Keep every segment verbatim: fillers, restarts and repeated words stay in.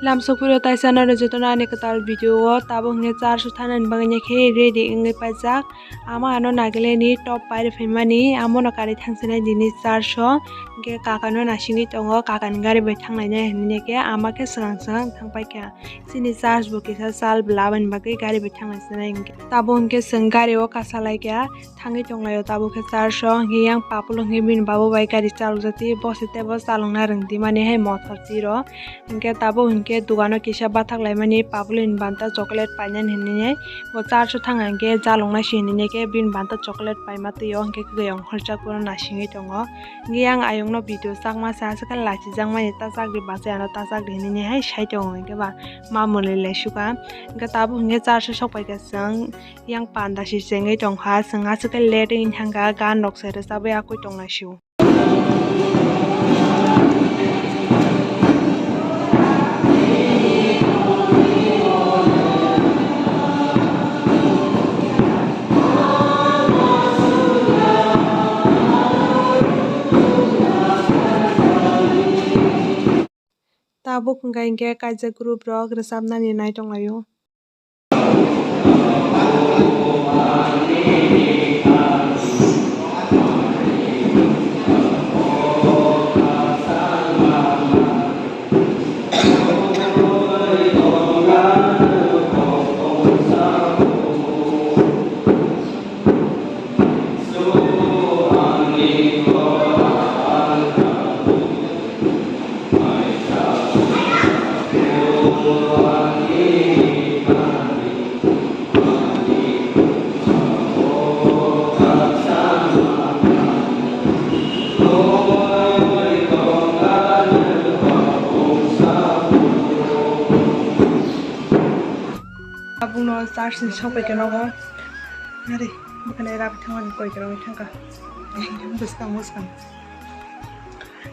Lamsok phuru taisa norok jotono ani kwtal video o tabuk hwnkhe church o thanani bagwi khe ready wngwi paijak. Ama ano Nagaland ni top pairi phaimani, amo no kari thangsinai nini church o, hwnkhe kaka no nasingwi tongo, kaka ni gari bai thanglainai hinwi khe ama khe swkang swkang thangpaikha. Chini church bo kisa sal bwla aboni bagwi gari bai thanglaisonai hwnkhe. Tabuk hwnkhe chwng gari o kasalaikha. Thangwi tonglaio tabuk khe church o, hwnkhe yang papulo hwnkhe bini babu bai gari chalokjakti, bo se teibo chalokna rwngdi mani hai mothor tiro. Hwnkhe tabuk hwnkhe dogano kisa bathak laimani, papulo ni banta chocolate painani hinwi bo church o thang hwnkhe chaloknai si hinwi khe bini banta chocolate paima twi o, hwnkhe kwkhwrang horchak bono nasingwi tongo. Hwnkhe yang ayungno video chakma se aswk khe lachijakmani, ta chakdi bachai ano ta chakdi hinwi hai sai tongo, hwnkhe ba ma mwnwi lai sukha. Hwnkhe tabuk hwnkhe church o sokpaikha chwng. Yang panda si chengwi tongkha, chwng aswk khe late wngwi thangkha, gan rok se rwchabwi akwi tongnaisio. Tabuk hwnkha hinkhe kaisa group rok rwchabnani nai tonglaio. Tabukno church ni sokphaikhe nogo. Nari, bwkhani rabi thangmani koi kwrwngwi thangkha. Bwskang, bwskang.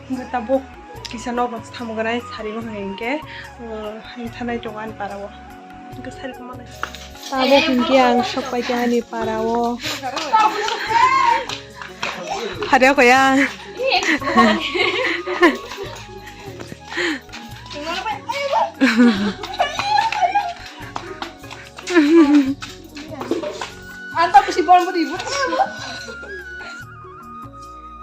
Hwnkhe tabuk kisa nok rok thamu gwnai sari wngkha hinkhe, uh, thanai tongo ani para o. Hwnkhe sari tongma nai. Tabuk hinkhe ang sokpaikha ani para o. Phariya koya.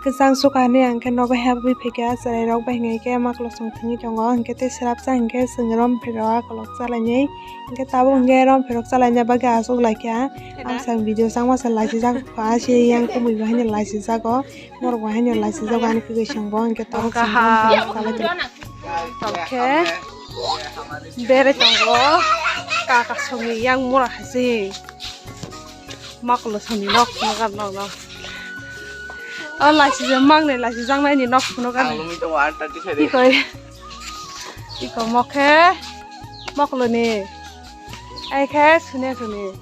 Kwchang suka hinwi ang khe nogo habwi phaikha, chwrairok bai hinwi khe maklosong thwngwi tongo, hinkhe tei swrapsa hinkhe chwng romphirok akolok chalainai, hinkhe tabuk hinkhe romphirok chalaina bagwi achuk laikha. Ang chwng video changma se lachijago, ashe yang kumui bo haino lachijago, norok bo haino lachijago ani kwrwi chwng bo, hinkhe tabuk chwng romphirok chalai tongo. Tongkhe bere tongo, kaka songni yang mura hai se. Maklo songni nok phunukar nok nok. O laisijak maknai laisijak naini nok phunukar. Ang lumi tongo ar tati sari. Iko, iko mokhe, moklo ni. Ai khe sune sune.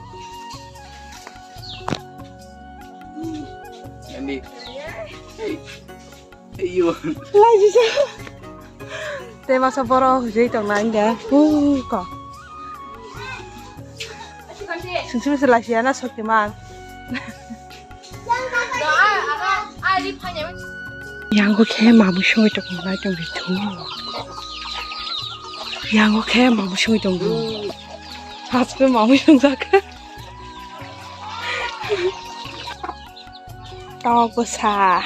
Nandi. Hey. Laijijak. Tei masa borok hujui tongna inda. Puko. Sungsi masa laisiya na Shaktiman. Yango khe mamui songwi tongna tong bithu. Yango khe mamui songwi tong. Hasbe mamui songjak. Tok bwsa.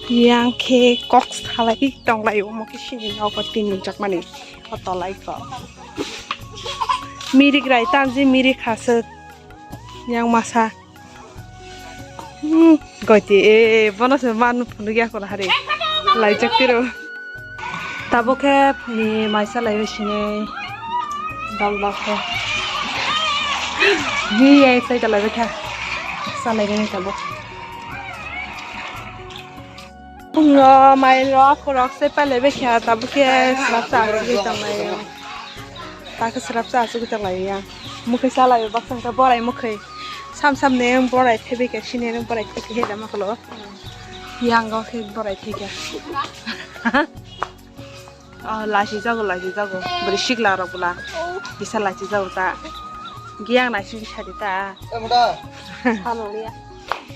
Yang khe kok salai tonglai omo khe sini nogo tin nukjakmani. O tolai kok. Mirik rai tanji mirik haswk. Yang masa. Hmm, goiti, eh, bono se man phunukya kono hari. Laijak tiro. Tabuk khe phuni mai salai bai sini dol dol khe. Hi, eh, sai dalai bai kha. Salai bai tabuk. Phungo mai rok, rok se palai bai kha, tabuk khe slap sa asugwi tong lai. Ta khe slap sa asugwi tong lai ya. Mukhai salai baksa khe borai mukhai. Sam sam ne borai thebe khe sini ne borai thebe khe da maklo. Yang go khe borai thebe khe. Oh, lachi jago, lachi jago. Beri sikla rok bula. Bisa lachi jago ta. Giang nai sigi sadi ta.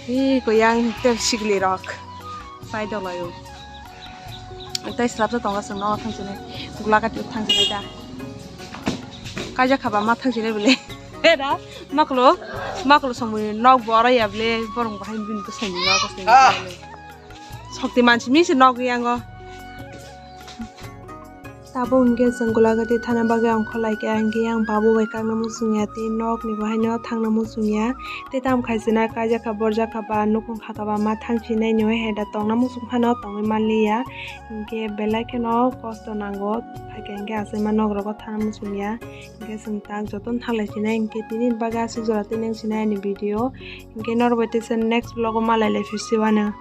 Hi ko yang te sikli rok. Pai dolayo. Tei slapsa tongo chwng nogo thangsinai. Gulagati thangsinai da. Kaijak khaba ma thangsinai bele. Era maklo maklo somoi nok bo oro ya bele borong bahai bini bwsai ni nok bwsai ni. Sokti mansi misi nok yango. Tabuk hwnkhe chwng Gulagati thana bagwi ongkhorlaikha, hwnkhe yang babu bai kakna muchungya tei nokni bo haino thangna muchungya. Tei tamo khai chwna kaijak kha, borjak kha ba, nukhung kha kha ba ma thangsinai ni hai da tongna muchung phano tongwi manliya. Hwnkhe belai kheno kosto nango, haikhe hwnkhe achaima nok rogo thana muchungya. Hwnkhe chwng tak jotono thanglai sinai, hwnkhe tini bagwi aswk jora tei nang sinai ani video. Hwnkhe norok bai teisa next vlog o malai lai phisiwano.